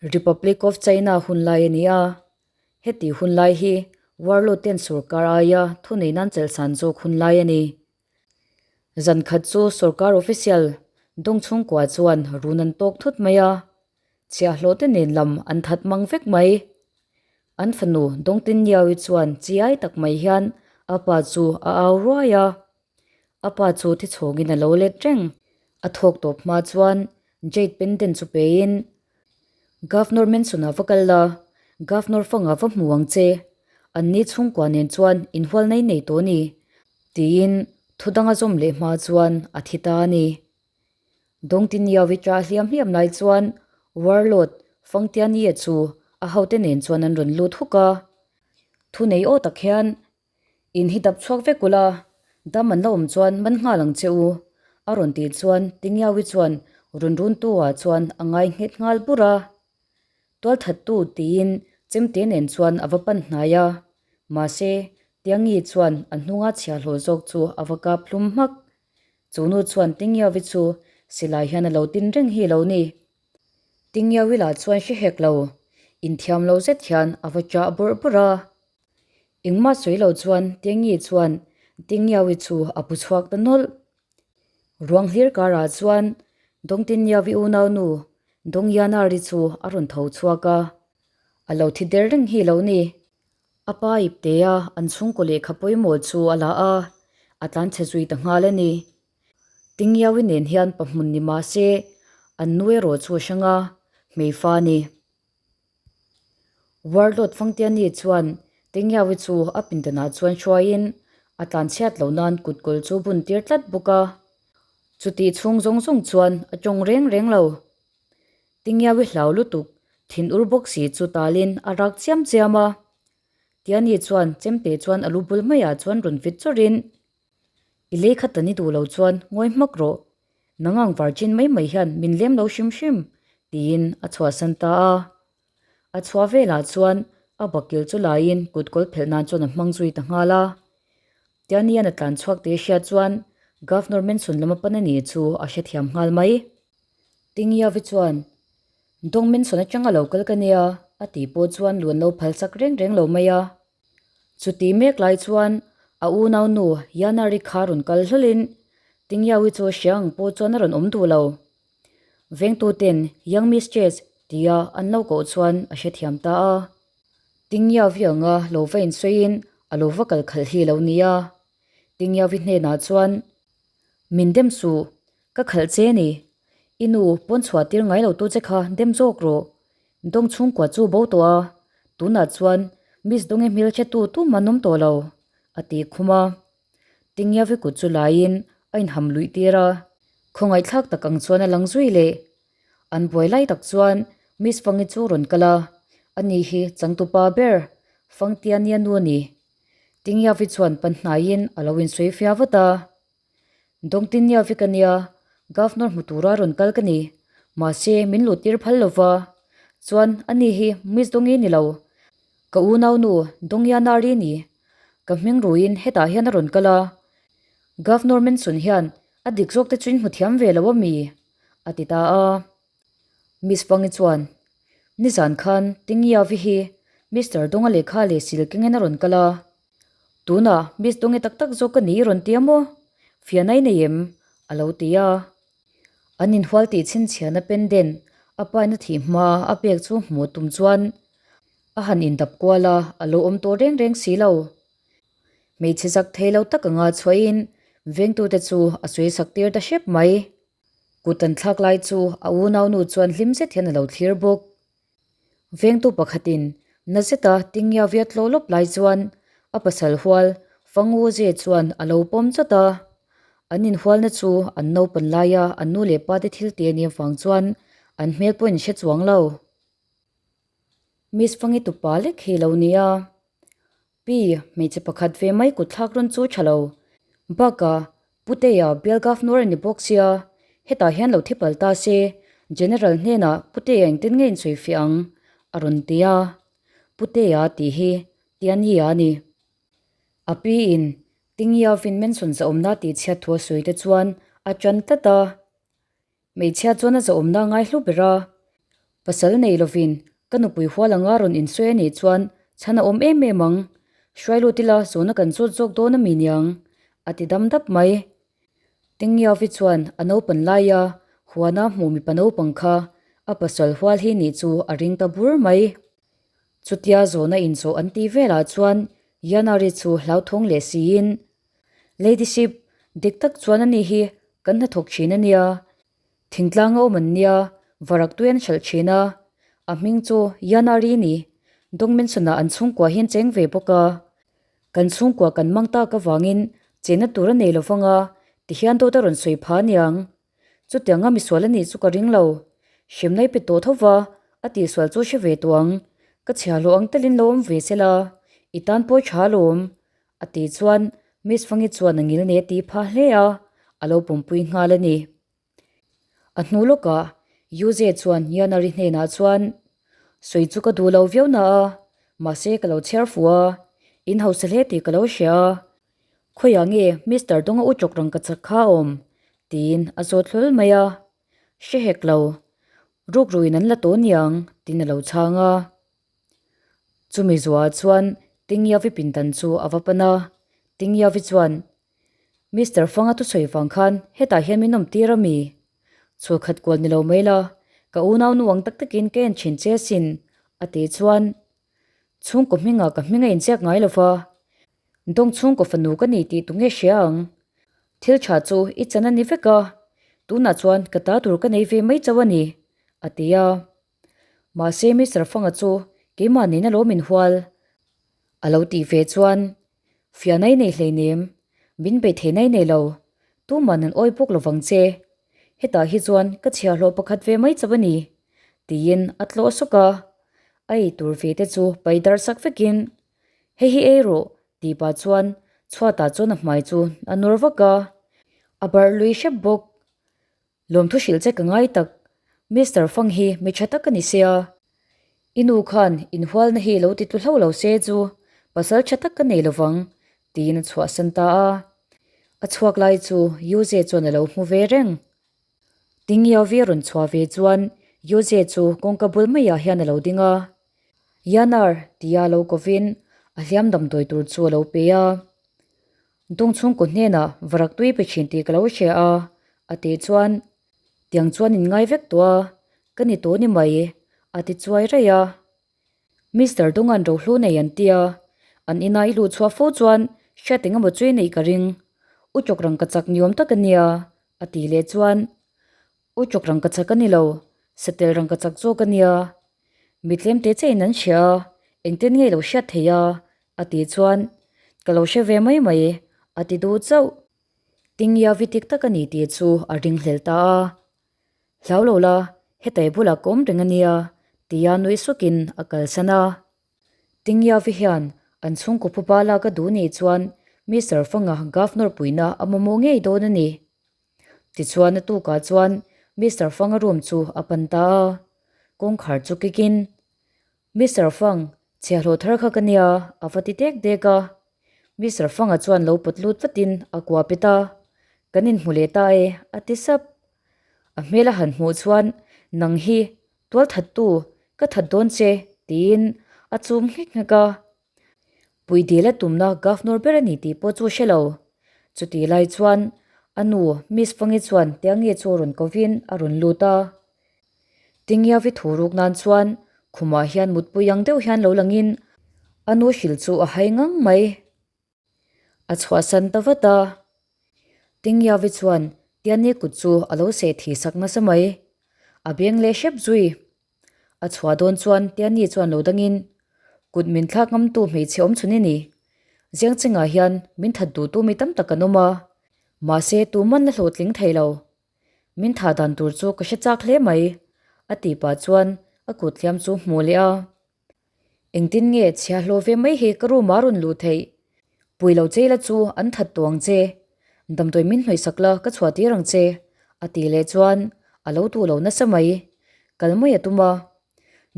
Republic of China hunlai a ni a, heti hunlai hi warlord ten sorkar aia thunei nan chelhsan zawk hunlai a ni. Zan khat chu sorkar official dawng chhungkua chuan run an tawk thut mai a, chhiahhlawh te nen lam an that mang vek mai. An fanu Dawngtinniaui chuan chiai tak mai hian a pa chu a au ruai a, a pa chu thi chhawngin a lo let reng. A thawk tawp hma chuan Jade pendant chu pein, Governor Mansion-ah va kal la, Governor fangah va hmu ang che, anni chhungkua nen chuan inhual nei nei tawh a ni, tiin thu danga zawm leh hma chuan a thi ta a ni. Dawngtinniawi ṭah hliam hliam lai chuan Warlord Fangtianie chu a hote nen chuan an rawn lut huk a. Thu nei aw tak hian In hi dap chhuak vek ula, dam an la awm chuan man nghal ang che u, a rawn tih chuan Tingiawi chuan rawn run tu ah chuan a ngai nghet nghal bur a. Tualthattu tiin chemte nen chuan a va pan hnai a, mahse Tiangi chuan a hnunga chhiahhlawh zawk chu a va kap hlum hmak. Chu nu chuan Tingiawi chu silai hian a lo tin reng hi lo ni. Tingiawi lah chuan hre hek lo, inthiam lo zet hian a va chah bawrh bawrh a. Engmah sawi lo chuan Tengi chuan Tingiawi chu a pu chhuak ta nawlh. Ruang hlir karah chuan Dawngtinniawi unaunu Dawngyanari chu a rawn tho chhuak a, a lo thi der reng hi lo ni. A pa iptea an chhungkaw lehkha pawimawh chu a la a, a tlanchhe zui ta nghal a ni. Tingiawi nen hian pahmun ni mah se an nu erawh chu a hrang a, hmeifa a ni. Warlord Fangtiani chuan Tengyawi chu a pindanah chuan hruaiin a tlanchhiat loh nan kutkawl chu bun tir tlat bawk a. Chutih chhung zawng zawng chuan a tawng reng reng lo. Tengyawi hlau lutuk thin ur bawk si chu talin a rak chiam chiam a. Tiani chuan chemte chuan a lu bul maiah chuan rawn vit chawrhin I lei kha tan i duh lo chuan ngawi hmak rawh, nang ang virgin mai mai hian min lem lo hrim hrim, tiin a chhuahsan ta a. A chhuah velah chuan a bakil chu laiin kut kawl phelh nan chuan a hmang zui ta nghal a. Tianian a tlan chhuak tih a hriat chuan Governor Mansion lama pan a ni chu a hrethiam nghal mai. Tingyavi chuan, Dawng Mansion atanga lo kal ka nia, a tih pawh chuan lu an lo phalsak reng reng lo mai a. Chuti mek lai chuan a unau nu Yanari kha rawn kal hlawlhin Tingyawi chu a hria ang pawh chuan a rawn awm duh lo. Vengtuten Young Mistress tia an lo koh chuan a hrethiam ta a. Tingyawi anga lo va insawiin a lo va kal khalh hi lo nia. Tingyawi hnenah chuan, Min dem suh, ka khalh che ni. I nu pawn chhuah tir ngai lo tu che kha dem zawk rawh. Dawng chhungkua chu bo tawh a, tunah chuan Miss Dawngi hmelchhe tu tum an awm tawh lo, a ti khum a. Tingyavi kut chu laiin a inham luih tir a, khawngaihthlak tak ang chuan a lang zui leh. An buai lai tak chuan Miss Fangi chu rawn kal a, ani hi changtupa ber Fangtiania nu a ni. Tingyavi chuan pan hnaiin a lo insawi fia vat a. Dawngtinnia vek a nia, Governor hmu tura rawn kal ka ni. Mahse, min luh tir phal lo va. Chuan, ani hi Miss Dawngi ni lo. Ka unau nu, Dawngyanari ni. Ka hming ruiin hetah hian a rawn kal a. Governor Manson hian a dik zawk te chu in hmu thiam ve lo a mi? a ti ta a. Miss Fangi chuan, Nizan khan Tingiavi hi Mister Dawnga lehkha leh sil kengin a rawn kal a. Tunah Miss Dawngi tak tak zawk ka ni i rawn ti a maw? Fianai nei em? a lo ti a. An inhual tih chhinchhiahna pendant a paina thih hma a pek chu hmuh tum chuan a han indap kual a, a lo awm tawh reng reng si lo. Hmeichhe zak thei lo tak anga chhuahin vengtute chu a sawi sak tir ta hrep mai. Kut an thlak lai chu a unaunu chuan hlim zet hian a lo thlir bawk. Vengtu pakhatin na zeta Tingya viat tlawh lawp lai chuan a pasal hual Fang Wu Ze chuan a lo pawm chawt a. An inhualna chu an naupan laia an nu leh pate thil te nia vang chuan an hmel pawh in hre chuang lo. Miss Fangi tupa lek hi lo nia. Pi, hmeichhe pakhat ve mai kut thlak rawn chu tha lo. Bakah, Putea bial Governor a ni bawk sia, hetah hian lo thi pal ta se, General hnenah Putea engtin nge insawi fiah ang? a rawn ti a. Putea tih hi Tiania a ni. A piin Tingia Vin Mansion zahawmna tih chhiat thu a sawi te chuan a tan tlat a. Hmeichhia chuan a zahawmna a ngai hlu ber a. Pasal nei lovin ka nupui hual anga rawn insawi a nih chuan chhan a awm em em ang. Hruai lut ila zawhna kan zawt zawk dawn a mi niang, a ti dam dap mai. Tingyavi chuan a naupan laia huana hmuh mipa naupang kha a pasal hual hi nih chu a ring ta bur mai. Chutia zawhna inzawh an tih velah chuan Yanari chu hlauthawng leh siin, Ladyship, dik tak chuan ani hi kan hnathawk thin a nia. Thingtlang a awm an nia, varak tui an hralh thin a. A hming chu Yanari ni. Dongmenson-ah an chhungkua hian cheng ve bawk a. Kan chhungkua kan mang tak avangin chenna tur a nei lovang a, tihian dawt a rawn sawi pha aniang. Chutianga misual a nih chu ka ring lo. Hremna i pe tawh tho va, a tihsual chu hre ve tawh ang. Ka chhia hlawh ang telin lo awm ve se la, i tan pawi tha alawm. A tih chuan Miss Fangi chuan a ngil nei a tih phah hle a, a lo pumpui nghal a ni. A hnu lawkah Yuze chuan Yanari hnenah chuan, Sawi chu ka duh lo viau na a, mahse ka lo chhiar fuh a, in hausa hle tih ka lo hria a, Khawiah nge Mister Donga u chawk rang ka chak kha a awm? tiin a zawt hlawl mai a. Hre hek lo. Ruk ruin an la tawh niang, tiin a lo chhang a. Chumi zuah chuan Tingyavi pindan chu a va pan a. Tingyavi chuan, Mister Fanga thusawi vang khan hetah hian min awm tir a mi? Chhul khat kual ni lo mai la, ka unau nu ang tak takin ka en thin che asin, a tih chuan Chhungkaw hmingah ka hming a inziak ngai lo va, Dawng chhungkaw fanu ka ni tih tunge hria ang? Thil tha chu i chan a ni vek a, tunah chuan ka ta tur ka nei ve mai chauh a ni, a ti a. Mahse Mister Fanga chu keimah nena lo min hual a lo tih ve chuan fiahna i nei hleinem, min beih theihna i nei lo, tuman an awi bawk lovang che, hetah hi chuan ka chhiahhlawh pakhat ve mai chauh a ni, tiin a tlawh sawk a, a ei tur ve te chu pai darh sak vekin Hei hi ei rawh, tih pah chuan chhuatah chuan a hmai chu a nawr vak a, a barh lui hrep bawk. Lawmthu hrilh che ka ngai tak, Mister Fang hi mi tha tak a ni sia. I nu khan inhualna hi lo ti tlu hlo lo se chu pasal tha tak ka nei lovang, tiin a chhuahsan ta a. A chhuak lai chu Yuze chuan a lo hmu ve reng. Tingyavi a rawn chhuah ve chuan Yuze chu kawngka bul maiah hian a lo ding a. Yanar tia lo kovin a hliam damdawi tur chu a lo pe a. Dawng chhungkaw hnenah varak tui pe thin tih ka lo hria a, a tih chuan tiang chuan in ngai vek tawh a, ka ni tawh ni mai, a ti chuai raih a. Mister Dawnga'n rohlu nei an ti a, an ina i luh chhuah fo chuan hriat eng emaw chu i neih ka ring, u chawk rang ka chak ni awm tak a nia, a tih leh chuan U chawk rang ka chak a ni lo, satel rang ka chak zawk a nia. Mi tlem te che in an hria a, engtin nge i lo hriat thei a? a tih chuan, Ka lo hre ve mai mai, a ti duh chauh. Tingyavi tik tak a ni tih chu a ringhlel ta a. Hlau lo la, hetai bulah ka awm reng a nia, tia nuih sukin a kalsan a. Tingyavi hian an chhungkaw phuba lak a duh nih chuan Mister Fanga Governor puihna a mamawh ngei dawn a ni. Tichuan a tukah chuan Mister Fanga room chu a pan ta a, kawngkhar chu kick in, Mister Fang, chhiahhlawh thar kha ka nia, a va ti dek dek a. Mister Fanga chuan lo pawt lut vatin a kua pet a, Kan inhmu leh ta e, a ti sap. A hmel a han hmuh chuan, Nang hi, tual thattu, ka that dawn che, tiin a chum nghek nghek a. Puidil a tumna Governor ber a ni tih pawh chu hre lo. Chutih lai chuan a nu Miss Fangi chuan Tiangi chu rawn kovin a rawn lut a. Tingyavi thu ruk nan chuan khumah hian mutpui ang deuh hian lo langin a nu hrilh chu a hai ngang mai. A chhuahsan ta vat a. Tingyavi chuan Tiani kut chu a lo seh thih sak nasa mai. A beng leh hrep zui. A chhuah dawn chuan Tiani chuan lo dangin, Kut min thlak ngamtu hmeichhe awm chhun i ni. Ziangchingah hian min that duhtu mi tam tak an awm a, mahse tuman la hlawhtling thei lo. Min thah dan tur chu ka hre chak hle mai, a tih pah chuan a kut hliam chu hmuh leh a. Engtin nge chhia hlawh ve mai hi ka room ah rawn luh theih? Pui lo che ila chu an that tawh ang che. Damdawi min hnawih sak la ka chhuah tir ang che, a tih leh chuan a lo duh lo nasa mai. Kal mai a tum a.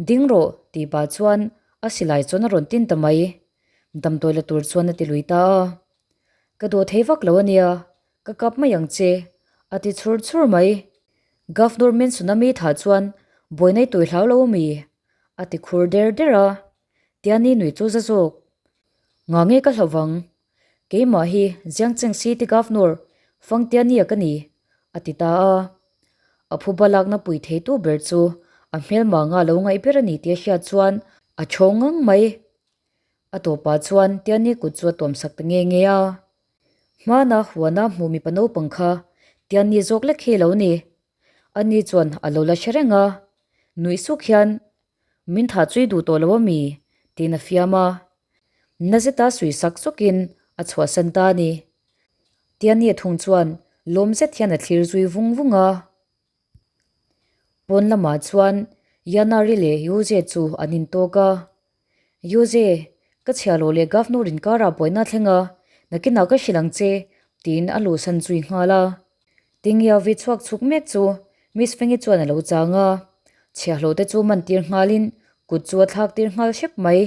Ding rawh tih pah chuan a silai chuan a rawn tin ta mai. Damdawi la tur chuan a ti lui ta a. Ka duh thei vak lo a nia, Ka kap mai ang che, a ti chhur chhur mai. Governor Manson-a mi thah chuan Buaina i tawi hlau lo ami? A ti khur der der a. Tiani nui chu za zawk. Nga nge ka hlauh vang? Keimah hi Jiangcheng City Governor Fang Tiania ka ni, a ti ta a. A phuba lakna pui theitu ber chu a hmelma nga lo ngaih ber a ni tih a hriat chuan a chhawng ngang mai. A tawpah chuan Tiani kut chu a tuamsak ta nge nge a. Hmana huana hmuh mipa naupang kha Tiani zawk lek hi a lo ni. Ani chuan a lo la hre reng a, nuih suk hian Min thah chui duh tawh lo a mi? tiin a fiam a. Na zeta sui sak sawkin a chhuahsan ta a ni. Tiani a thung chuan lawm zet hian a thlir zui vung vung a. Pawn lamah chuan Yanari leh Yuze chu an intawk a. Yuze, ka chhia loh leh Governor inkarah buaina a thleng a, nakinah ka hrilh ang che, tiin a luhsan zui nghal a. Tingyavi chhuak chhuk mek chu Miss Fengi chuan a lo chang a, chhiahhlawh te chu man tir nghalin kut chu a thlak tir nghal hrep mai.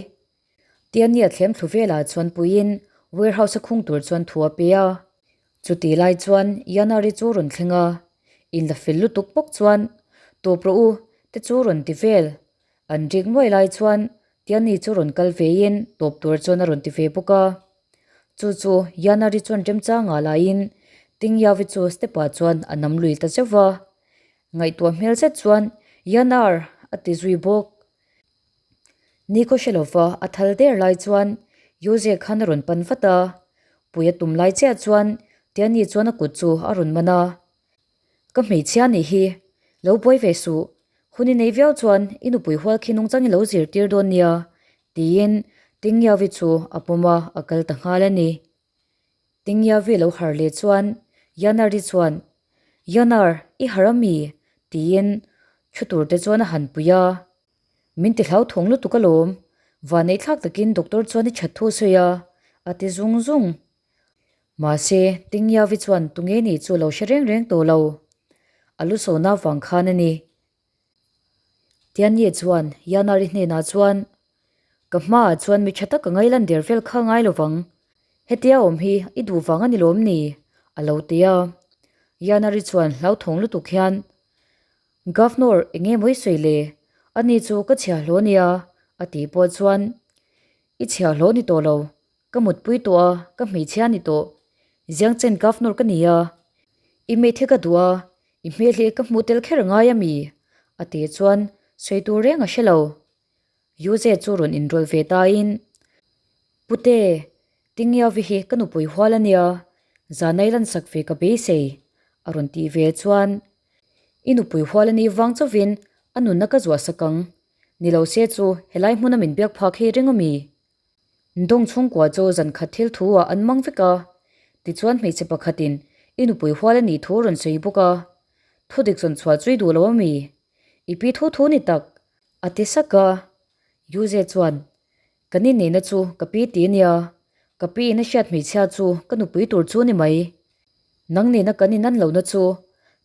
Tiani a thlem thlu velah chuan puiin warehouse a khung tur chuan thu a pe a. Chutih lai chuan Yanari chu rawn thleng a, in la fel lutuk bawk chuan tawp rawh u te chu rawn ti vel. An rik nuai lai chuan Tiani chu rawn kal vein tawp tur chuan a rawn ti ve bawk a. Chu chu Yanari chuan remchangah laiin Tingyavi chu step-ah chuan a nam lui ta zeuh va. Ngaihtuah hmel zet chuan Yanar! a ti zui bawk. Nikhaw hre lova a thal der lai chuan Yuze khan a rawn pan vat a. Pui a tum lai chiah chuan Tiani chuan a kut chu a rawn man a. Ka hmeichhia nih hi, lo buai ve suh. Hun i nei viau chuan i nupui hual khi nungchang i lo zirtir dawn nia, tiin Tingyavi chu a pawm a, a kal ta nghal a ni. Tingyavi lo harh leh chuan Yanari chuan, Yanar, i harh a mi? tiin thu tur te chuan a han pui a. Min ti hlauthawng lutuk alawm, vanneih thlak takin doctor chuan i that thu a sawi a, a ti zung zung. Mahse, Tingyavi chuan tunge nih chu lo hre reng reng tawh lo. A lu sona vang khan a ni. Tianye chuan Yanari hnenah chuan, Ka hmaah chuan mi tha tak ka ngai lan der vel kha ngai lo vang. Hetia awm hi i duh vang a ni lawm ni? a lo ti a. Yanari chuan hlauthawng lutuk hian, Governor, eng nge maw i sawi le? Ani chu ka chhiahhlawh a nia, a tih pawh chuan, I chhiahhlawh ni tawh lo. Ka mutpui tawh a, ka hmeichhia ni tawh. Ziangchen Governor ka ni a, i hmeichhe ka duh a, i hmel hi ka hmuh tel kher ngai a mi? a ti chuan sawi tur reng a hre lo. Yuze chu rawn inrawlh ve tain, Pute, Tingyavi hi ka nupui hual a nia, zanai lansak ve ka beisei, a rawn tih ve chuan, I nupui hual a nih vang chauhin a nunna ka zuahsak ang, ni lo se chu helai hmuna min biak phak hi ring a mi? Dawng chhungkua chu zan khat thil thu ah an mang vek a, tichuan hmeichhe pakhatin i nupui hual a nih thu rawn sawi bawk a, thu dik zawn chhuah chu i duh lo a mi? I pi thu thu ni tak? A ti sak a, Yuze chuan, Kan inneihna chu ka pi ti a nia, ka pi in a hriat hmeichhia chu ka nupui tur chu ni mai. Nang nena kan inan lohna chu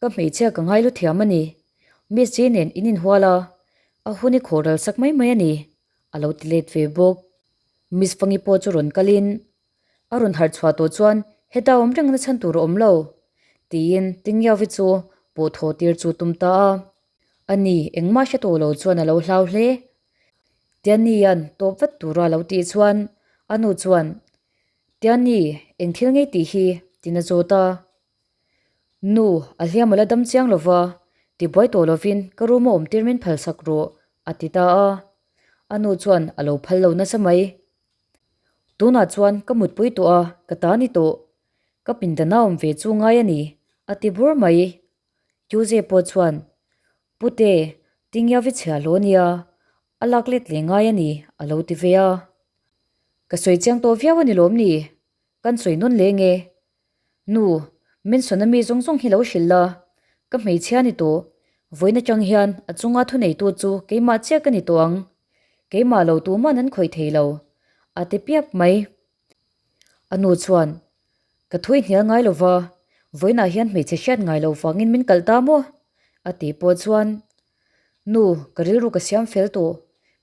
ka hmeichhia ka ngai lu thiam a ni. Miss Ji nen in inhual a, a hun i khawh ral sak mai mai a ni. A lo ti let ve bawk. Miss Fangi pawh chu rawn kalin a rawn harh chhuah tawh chuan heta awm reng na chhan tur a awm lo tiin Tingyavi chu pawh thaw tir chu tum ta a. Ani engmah hre tawh lo chuan a lo hlau hle. Tiannian tawp vat tura a lo tih chuan a nu chuan Tianni eng thil ngei tih hi tiin a zawt a. Nu, a hliam a la dam chiang lo va, tibuai tawh lovin ka room a awm tir min phal sak rawh, a ti ta a. A nu chuan a lo phal lo nasa mai. Tunah chuan ka mutpui tawh a, ka ta ni tawh. Ka pindan a awm ve chu ngai a ni, a ti bur mai. Tuesday pawh chuan, Pute, Tingyavi chhia hlawh nia, a lak let leh ngai a ni, a lo ti ve a. Ka sawi chiang tawh viau a ni lawm ni? Kan sawi nawn leh nge? Nu, min sawn a mi zawng zawng hi lo hrilh la, ka hmeichhia ni tawh, vawiin atang hian a chunga thuneitu chu keimah chiah ka ni tawh ang, keimah lo tuman an khawih thei lo, a ti piap mai. A nu chuan, Ka thui hnial ngai lo va, vawiinah hian hmeichhe hriat ngai lo vangin min kalh ta maw? a tih pawh chuan, Nu, ka rilru ka siam fel tawh,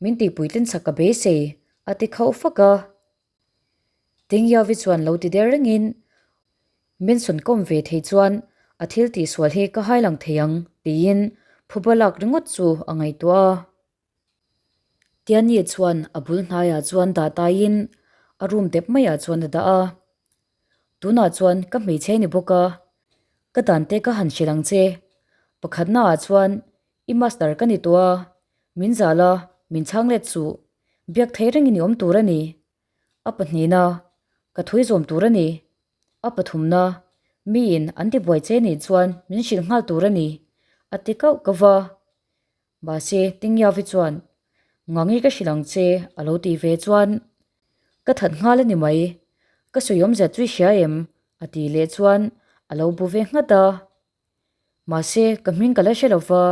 min tihpuitlin chak ka beisei, a ti khauh fak a. Tingyavi chuan lo ti der rengin, Min sawn kawm ve thei chuan a thil tihsual hi ka hai lang thei ang, tiin. Phuba lak ringawt chu a ngaihtuah a. Tiani chuan a bul hnaiah chuan dah taiin a room dep maiah chuan a dah a. Tunah chuan ka hmeichhe ni bawk a, ka dan te ka han hrilh ang che. Pakhatnaah chuan i master ka ni tawh a, min zal a, min chhang let suh. Biak thei rengin i awm tur a ni. A pahnihna, ka thui zawm tur a ni. A pathumna, miin an tibuai che nih chuan min hrilh nghal tur a ni, a ti kauh kauh va. Mahse, Tingyavi chuan, Ngangi ka hrilh ang che, a lo tih ve chuan, Ka that nghal a ni mai, ka sawi awmzia chu i hria em? a tih leh chuan a lo bu ve nghat a. Mahse, ka hming ka la hre lo va,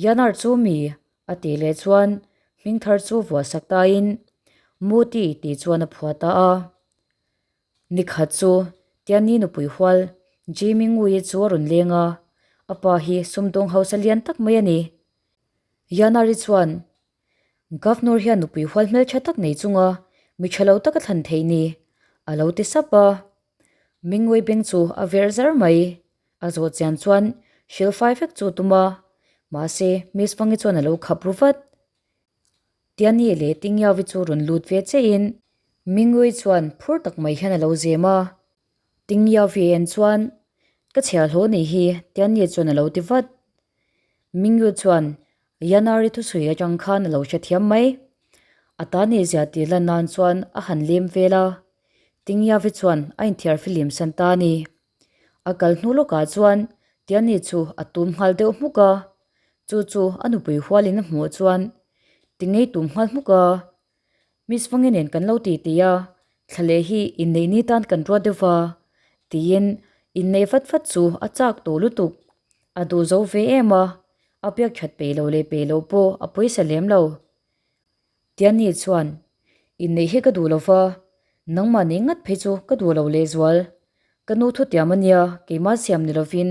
Yanar chu mi? a tih leh chuan hming thar chu vuah sak tain Muti tih chuan a phuah ta a. Nikhat chu Tiani nupui hual Jimmy Ngui chu a rawn leng a, a pa hi sumdawng hausa lian tak mai a ni. Yanari chuan Governor hian nupui hual hmeltha tak nei chunga mi tha lo taka thlan theih ni a lo ti sap a. Mingui beng chu a verh zar mai. A zawh chian chuan hrilhfai vek chu tum a, mahse Miss Fangi chuan a lo khap ru vat. Tiani leh Tingyavi chu rawn lut ve chiahin Mingui chuan phur tak mai hian a lo zem a. Tingyavi en chuan, Ka chhiar hlawh nih hi, Tiani chuan a lo ti vat. Mingyu chuan Yanari thusawi atang khan a lo hrethiam mai. A ta nih zia tih lan nan chuan a han lem vel a, Tingyavi chuan a inthiar filim san ta a ni. A kal hnu lawkah chuan Tiani chu a tum nghal deuh hmuk a, chu chu a nupui hualin a hmuh chuan Tingei tum nghal hmuk a, Miss Fangi nen kan lo ti ti a, thlaleh hi inneih ni tan kan ruat deuh va, tiin inneih vat vat chu a chak tawh lutuk. A duh zo ve em a, a biak that peih lo leh peih loh pawh a pawisa lem lo. Tiani chuan, Inneih hi ka duh lo va, nangmah nih ngat phei chu ka duh lo lehzual. Ka nu thutiam a nia, keimah siam ni lovin,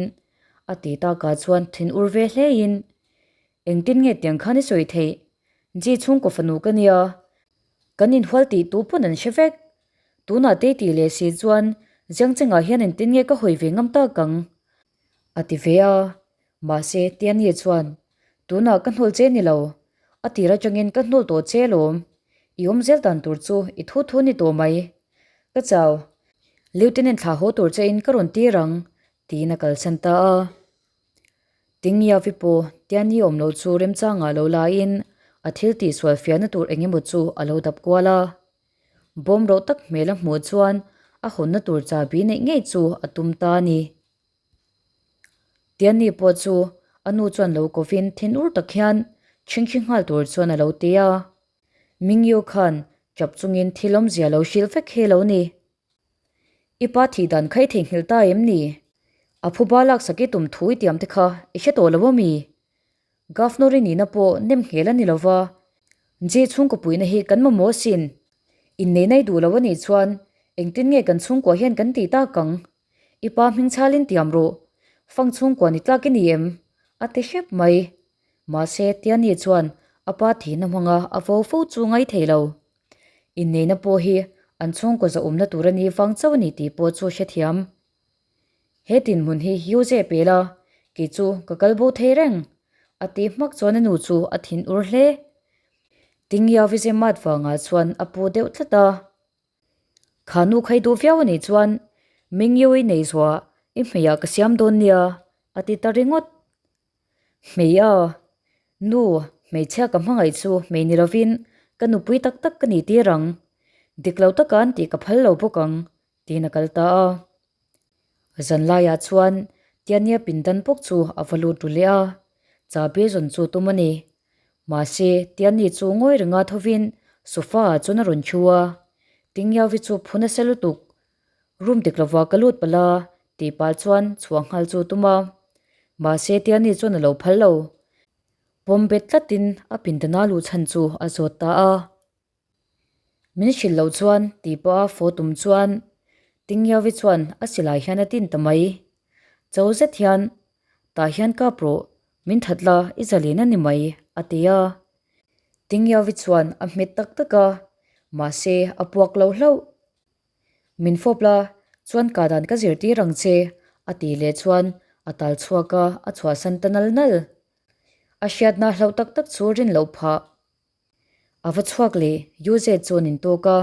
a ti takah chuan thin ur ve hlein, Engtin nge tiang khan i sawi theih? Ji chhungkaw fanu ka nia, kan inhual tih tu pawn an hre vek. Tunah te tih leh si chuan Jiangchengah hian engtin nge ka hawi ve ngam tak ang? A ti ve a, mahse Tianyi chuan, Tunah ka hnawl che ni lo, a tir atangin ka hnawl tawh che alawm, i awm zel dan tur chu i thu thu ni tawh mai. Ka chau, Lieutenant thlah haw tur chein ka rawn tir ang, tiin a kalsan ta a. Tingyavi pawh Tianyi awm lo chu remchangah lo laiin a thil tihsual fiahna tur eng emaw chu a lo dap kual a. Bawm ro tak hmel a hmuh chuan a hawnna tur chabi neih ngei chu a tum ta a ni. Tianyi pawh chu a nu chuan lo kovin thinur tak hian chhingchhi nghal tur chuan a lo ti a. Mingyu khan chap chungin thil awmzia lo hrilh vek hi lo ni. I pa thih dan kha i theihnghilh ta em ni? A phuba laksak i tum thu i tiam te kha i hre tawh lo a mi? Governor i nihna pawh nem nghel a ni lo va, Ji chhungkaw puihna hi kan mamawh asin. Inneihna i duh lo a nih chuan engtin nge kan chhungkua hian kan tih tak ang? I pa hming chhalin tiam rawh. Fang chhungkua ni tlak i ni em? A ti hrep mai. Mahse, Tiani chuan a pa thihna hmanga a vo fo chu ngai thei lo. Inneihna pawh hi an chhungkaw zahawmna tur a nih vang chauh a ni tih pawh chu hrethiam. He dinhmun hi Hugh pel a, kei chu ka kal bo thei reng, a ti hmak chuan a nu chu a thin ur hle. Tingya Vizemat vangah chuan a pu deuh tlat a. Kha nu khai duh viau a nih chuan Mingyu-i nei zuah i hmeiah ka siam dawn nia, a ti ta ringawt. Hmei a, Nu, hmeichhia ka hmangaih chu hmei ni lovin ka nupui tak tak ka nih tir ang. Dik lo taka an tih ka phal lo bawk ang, tiin a kal ta a. Zan laiah chuan Tiania pindan bawk chu a va lut ru leh a, chabi zawn chu tum a ni. Mahse, Tiani chu ngawi renga thovin sofa ah chuan a rawn thu a, Tingyavi chu phu nasa lutuk. Room dik lovah ka lut palh a, tih pah chuan chhuah nghal chu tum a. Mahse, Tiani chuan a lo phal lo. Pawm bet tlatin a pindana luh chhan chu a zawt ta a. Min hrilh loh chuan tih pawh a faw tum chuan Tingyavi chuan a silai hian a tin ta mai. Cho zet hian, Tah hian kap rawh, min that la i zalin a ni mai, a ti a. Tingyavi chuan a hmet tak tak a, mahse a puak lo hlauh. Min fawp la, chuan ka dan ka zirtir ang che, a tih leh chuan a tal chhuak a, a chhuahsan ta nal nal. A hriatna hlauh tak tak chu rin loh phah. A va chhuak leh Yuze chu an intawk a.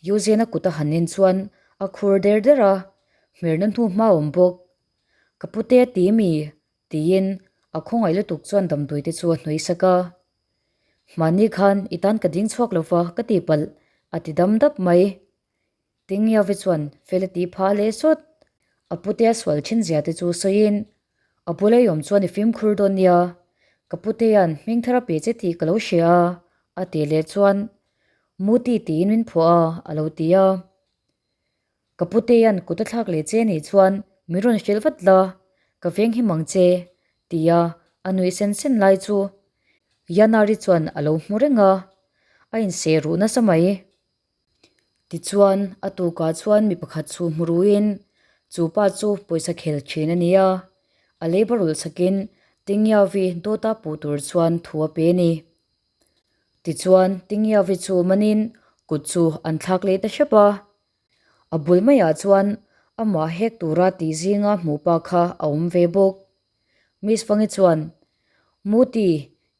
Yuze'n a kut a han en chuan a khur der der a, hmerna hnu hma a awm bawk. Ka pute a ti mi? tiin a khawngaih lutuk chuan damdawi te chu a hnawih sak a. Hmanni khan i tan ka ding chhuak lova ka ti palh, a ti dam dap mai. Tingiavi chuan fel a tih phah leh sawt. A putea sual thin zia te chu sawiin, A bula i awm chuan i fimkhur dawn nia, ka putea'n hming thar a pe che tih ka lo hria a, a tih leh chuan, Muti tiin min phuah a, a lo ti a. Ka putea'n kut a thlak leh che nih chuan min rawn hrilh vat la, ka veng him ang che, tia a nuih sen sen lai chu Yanari chuan a lo hmu reng a, a inseh ruh nasa mai. Tichuan, a tukah chuan mi pakhat chu hmu ruin chu pa chu pawisa khel thin a ni a, a leiba rulh sakin Tingyavi dawta puh tur chuan thu a pe a ni. Tichuan, Tingyavi chu manin kut chu an thlak leh ta hrep a. A bul maiah chuan amah hek tura tih zinga hmuh pa kha a awm ve bawk. Miss Fangi chuan, Muti,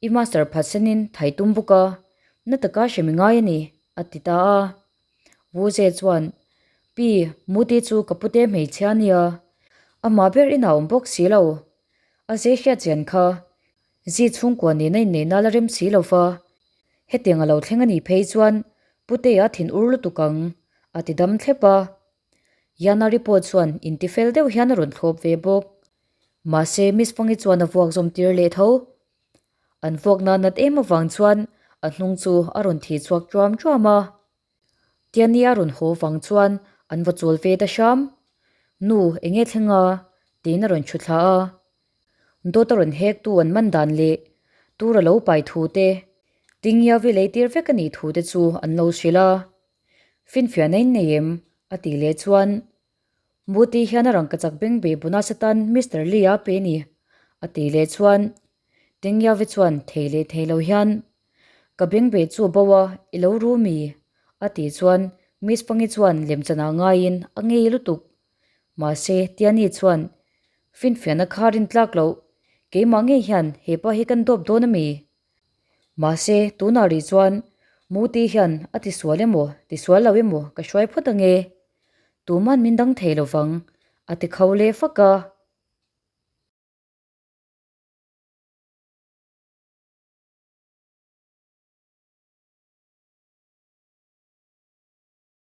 i master phatsanin thai tum bawk a, na taka hre mi ngai a ni, a ti ta a. Wuze chuan, Pi, Muti chu ka pute hmeichhia a nia, amah ber inah awm bawk si lo. A ze hriat chian kha, zi chhungkua nena inneihna la rem si lo va, hetiang a lo thleng a nih phei chuan Putea thin ur lutuk ang, a ti dam thlep a. Yanari pawh chuan intifel deuh hian a rawn thlawp ve bawk. Mahse, Miss Fangi chuan a vuak zawm tir leh tho. An vuakna nat em avang chuan a hnung chu a rawn thi chhuak ṭuam ṭuam a. Tiani a rawn haw vang chuan an va chawl ve ta hram. Nu, eng nge thleng a? tiin a rawn chhu thla a. Dawt a rawn hek tu an man dan leh tur a lo pai thu te, Tingiavi lei tir vek a nih thu te chu an lo hrilh a. Finfiahna in nei em? a tih leh chuan Muti hian a rangkachak beng be bonus atan Mister Lee a pe ni a tih leh chuan Tengyavi chuan thei leh thei lo hian Ka beng be chu bo a i lo ru mi? a tih chuan Miss Fangi chuan lemchanah ngaiin a ngei lutuk. Mahse Tiani chuan Finfiahna kha rintlak loh keimah ngei hian hepa hi kan dawp dawn ami? Mahse, tunah rih chuan Muti hian a tisual emaw, tisual lo emaw ka hruai phawt ange. Tuman min dang thei lovang, a ti kho leh fak a.